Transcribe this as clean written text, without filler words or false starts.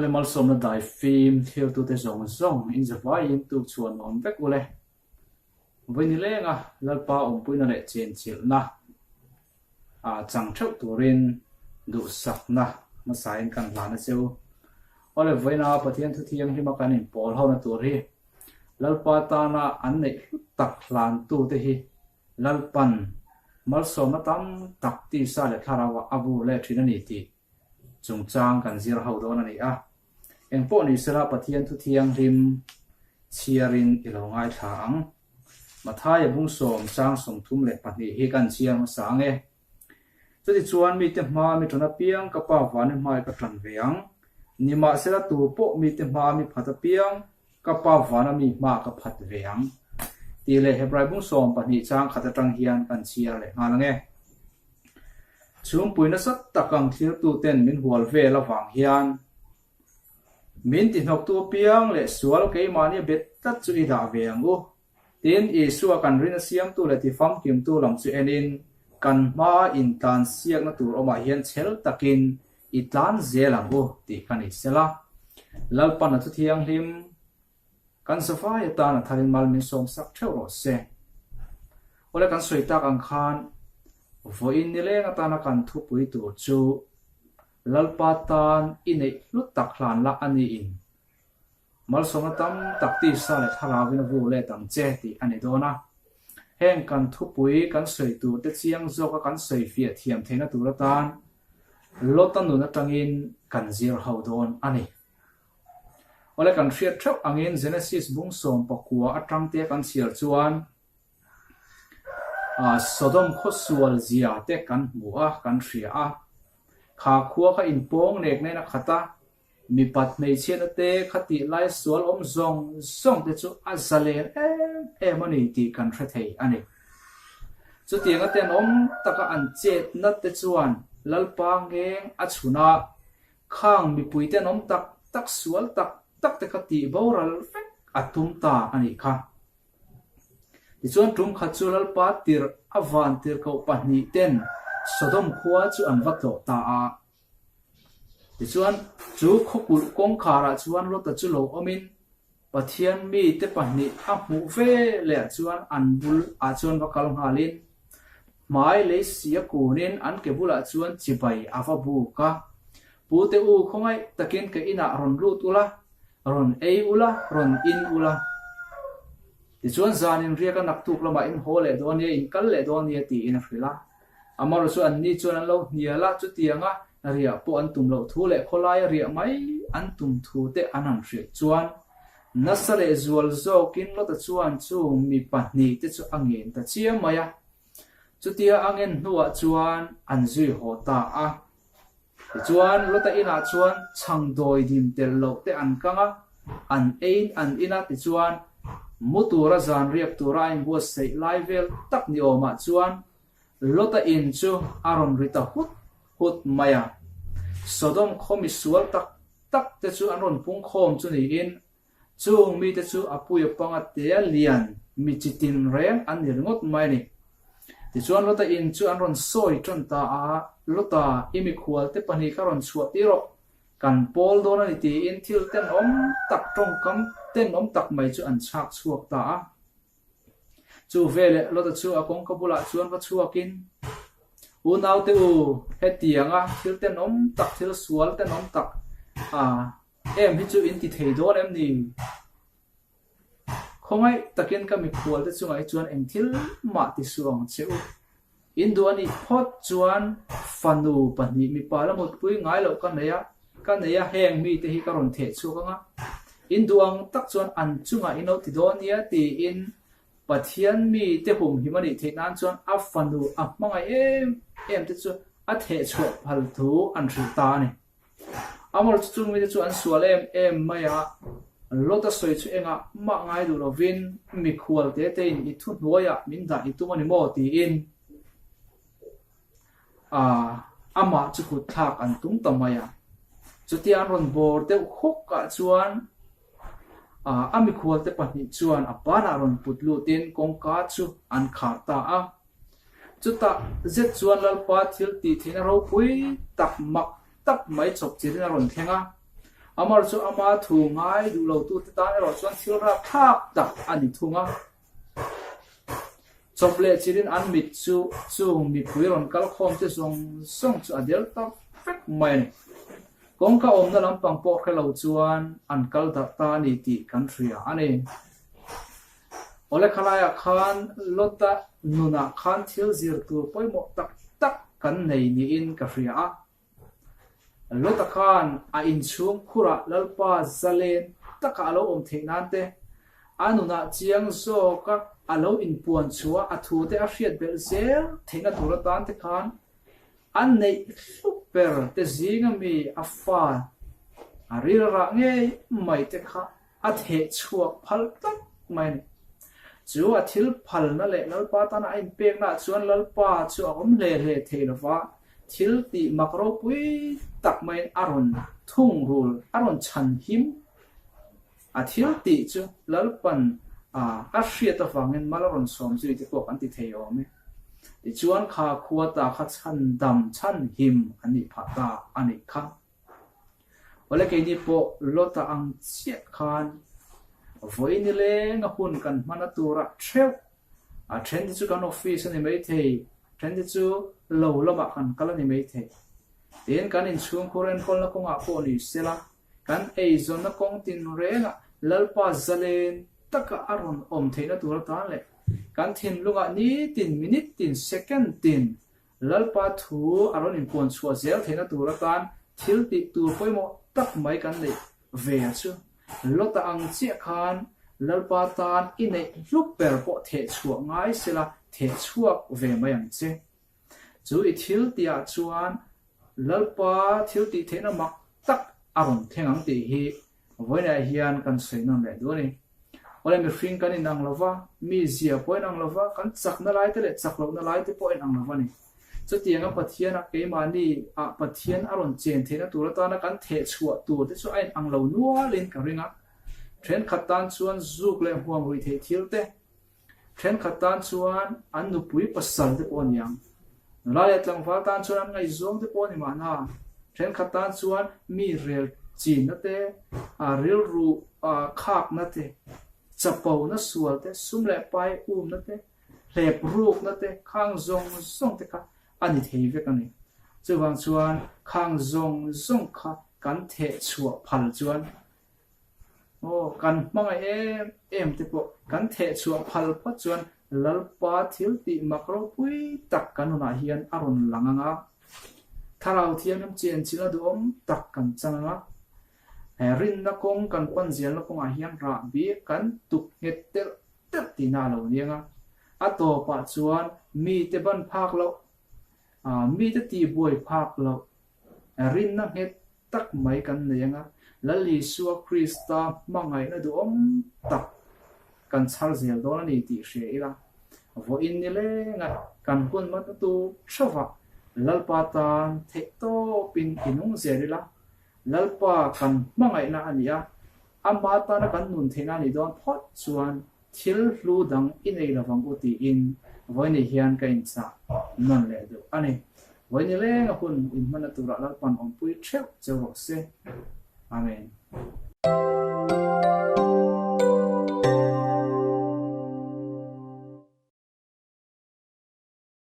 Awle malsawmna dai fim thiltute zawng zawng in zavaiin tuk chhuah nuam vek ule. Vawi ni lenga Lalpa awmpuina leh chenchilhna a chang theuh turin duhsakna hmasain kan hlan a cheu. Awle vawiina Pathian thu thianghlima kan inpawl hona tur hi Lalpa tana an neih hlut tak hlantute hi Lalpan malsawmna tam tak tisa leh thlarauah a vur leh thin a ni tih chungchang kan zir ho dawn a ni a. Engpawh ni sela Pathian thu thianghlim chhiarin i lo ngaithla ang. Mathaia bungsawm chang 32 hi kan chhiar hmasa ang e. Chutichuan mite hmaa mi ṭan apiang ka Pa vani hmai ka ṭan ve ang. Nimahsela tu pawh mite hmaa mi phat apiang ka Pa vana mi hma ka phat ve ang. Tih leh Hebrai bungsawm pahnih chang khat aṭang hian kan chhiar leh nghal ang e. Chhungpui nasa tak ang thiltuten min hual vel avang hian min tihnawktu apiang leh sual keimahni a bet tlat chu i dah ve ang u. Tin, Isua kan rin a siamtu leh tifamkimtu lam chu enin kan hmaa intlan siakna tur awmah hian chhel takin i tlan zel ang u tih ka ni sela. Lalpan a thu thianghlim Kan zavai atan a tharin mal min sawm sak theuh rawh se. Awle kan sawi tak ang khan vawiin nileng atana kan thupui tur chu Lalpa tan i neih hlut tak hlan lah a niin malsawmna tam tak tisa leh thlarauin a vu let ang che tih a ni dawn a. Heng kan thupui kan sawi tur te chiang zawka kan sawi fiah thiam theihna tur atan Lota nun atangin kan zir ho dawn a ni. Awle kan hriat theuh angin Genesis bung 19 atang te kan chhiar chuan Sodom khaw sual zia te kan hmu a, kan hria a. Kha khua kha inpawng nek nain a khat a, mipat hmeichhiatna te kha tih lai sual awm zawng zawng te chu a zalen em em a ni tih kan hre thei a ni. Chutianga tenawm taka an chetna te chuan Lalpa ngeng a chhun a, Khang mipui tenawm tak tak sual tak tak te kha tih boral vek a tum ta a nih kha. Tichuan tum khat chu Lalpa tirh a van tirhkoh pahnih ten Sodom khua chu an va tlawh ta a. Tichuan chu khawkulh kawngkharah chuan Lota chu lo awmin Pathian mite pahnih a hmuh ve leh chuan an bul ah chuan va kal nghalin hmai lei si a kunin an ke bulah chuan chibai a va buk a. Pute u khawngaih takin ka inah rawn lut ula, rawn ei ula, rawn in ula. Tichuan zanin riak a naktuk lamah in haw leh dawn nia, in kal leh dawn nia tiin a hrilh a. Amaherawhchu chu anni chuan an lo hnial a, chutianga riah pawh an tum loh thu leh khawlaia riah mai an tum thu te an han hrilh chuan nasa leh zual zawkin Lota chuan chu mi pahnih te chu a ngen ta chiam mai a. Chutia a ngen hnuah chuan an zui haw ta a. Tichuan Lota inah chuan chhang dawi dim tel loh te an kang a, an eiin an in a, tichuan mu tura zan riak tura a inbuatsaih lai vel tak ni awmah chuan Lota in chu a rawn ri ta hut hut mai a. Sodom khaw misual tak tak te chu an rawn pung khawm chu niin, chung mite chu a puia panga tea lian mi chi tin reng an ni ringawt mai a ni. Tichuan Lota in chu an rawn sawi tan ta a, Lota, i mikhual te pahnih kha rawn chhuah tir rawh, kan pawl dawn a ni tiin thil tenawm tak tawngkam tenawm tak mai chu an chhak chhuak ta a. Chu veleh Lota chu a kawngka bulah chuan va chhuakin, Unaute u, hetianga thil tenawm tak, thil sual tenawm tak a em hi chu in ti thei dawn em ni? Khawngaih takin ka mikhualte chungah hi chuan eng thil mah ti suh ang che u. In duh a nih phawt chuan fanu pahnih mipa la mutpui ngai loh ka nei a, ka nei a, heng mite hi ka rawn theh chhuak ang a. In duh ang tak chuan an chungah in lo ti dawn nia tiin Pathian mite humhim a nih theih nan chuan a fanu a hmangaih em em te chu a theh chhuah phal thu an hrilh ta a ni. Amor chu chung mite chu an sual em em mai a, Lota sawi chu engah mah ngai duh lovin mikhual te tein i thuhnuaiah min dah i tum a ni maw tiin amah chu kut thlak an tum ta mai a. Chutia an rawn bawr deuh hawk ah chuan a mikhual te pahnih chuan a banah rawn put lutin kawngka chu an khar ta a. Chutah zet chuan Lalpa thil tih theihna ropui tak mak tak mai chawp chirin a rawn thleng a. Amar chu ama thu ngai duh lotute tan erawh chuan thil rapthlak tak a ni thung a. Chawp leh chilhin an mit chu chung mipui rawn kal khawm te zawng zawng chu a del ta vek mai a ni. Kawngka awmna lampang pawh hre lo chuan an kal darh ta a ni tih kan hria a ni. Awle khalaiah khan Lota nunah khan thil zir tur pawimawh tak tak kan nei niin ka hria a. Lota khan a inchhung khurah Lalpa zalen taka a lo awm theih nan te, a nunah chiang zawka a lo inpuan chhuah a thute a hriat belh zel theihna tur atan te khan a neih hlup ber te zinga mi a fa a rilrah ngei mai te kha A theh chhuak phal tlat mai a ni. Chu a thil phalna leh Lalpa tana a inpeknaah chuan Lalpa chu a awm hle hle thei lo va, thil tih mak ropui tak maiin a rawn thungrul, a rawn chhan him. A thil tih chu Lalpan a hriat avangin mal a rawn sawm zui te pawh kan ti thei awm e. Tichuan kha khua ta kha chhan dam chhan him an nih phah ta a nih kha. Awle keini pawh Lota ang chiah khan vawi nileng a hun kan hman a turah theuh. A then te chu kan office a ni maithei, a then te chu lo lamah kan kal a ni maithei. Tin, kan inchhungkhur enkawlna kawngah pawh ni sela, kan eizawnna kawng tinrengah Lalpa zalen taka a rawn awm theihna tur atan leh kan thinlungah nitin, minute tin, second tin Lalpa thu a rawn inpuan chhuah zel theihna tur atan thil tih tur pawimawh tak mai kan neih ve a chu. Lota ang chiah khan Lalpa tan i neih hlup ber pawh theh chhuah ngai sela theh chhuak ve mai ang che. Chu i thil tihah chuan Lalpa thil tih theihna mak tak a rawn thleng ang tih hi Vawiinah hian kan sawi nawn leh duh a ni. Awle mihring kan inang lo va, mi zia pawh inang lo va, kan chakna lai te leh chak lohna lai te pawh inang lo va ni. Chutianga Pathiana keimahni ah Pathian a rawn chen theihna tur atana kan theh chhuah tur te chu a inang lo nualin ka ring a. Thenkhat tan chuan zuk leh huam ruih theih thil te, Thenkhat tan chuan an nupui pasal te pawh a ni ang. Nula leh tlangval tan chuan an ngaihzawng te pawh a ni mahna. Thenkhat tan chuan mi rel chinna te, rilru khakna te, chapona sual te, sum leh pai umna te, hlep rukna te, khang zawng zawng te kha a ni thei vek a ni. Chuvang chuan khang zawng zawng kha kan theh chhuah phal chuan Aw, kan hmangaih em em te pawh kan theh chhuah phal phawt chuan Lalpa thil tih mak ropui tak kan hunah hian a rawn lang ang a. Thlarau Thianghlim chenchilhna duhawm tak kan chang ang a. He rinna kawng kan pan zelna kawngah hian rahbi kan tuk nghet telh telh tihna a lo ni ang a. A tawpah chuan mite ban phak loh, mite tihbuai phak loh, rinna nghet tak mai kan nei ang a, Lal Isua Krista hmangaihna duhawm tak kan chhar zel dawn a ni tih hria ila, vawiin ni lenga kan hun hmata tur theuhah Lalpa tan theih tawpin i nung zel ila, Lalpa kan hmangaihna a ni a, ama tana kan nun theihna a nih dawn phawt chuan Thil hlu dang i nei lovang u tiin vawiini hian ka inchah nawn leh duh a ni. Vawiini lenga hun inhmanna turah Lalpan awmpui theuh cheu rawh se. Amen.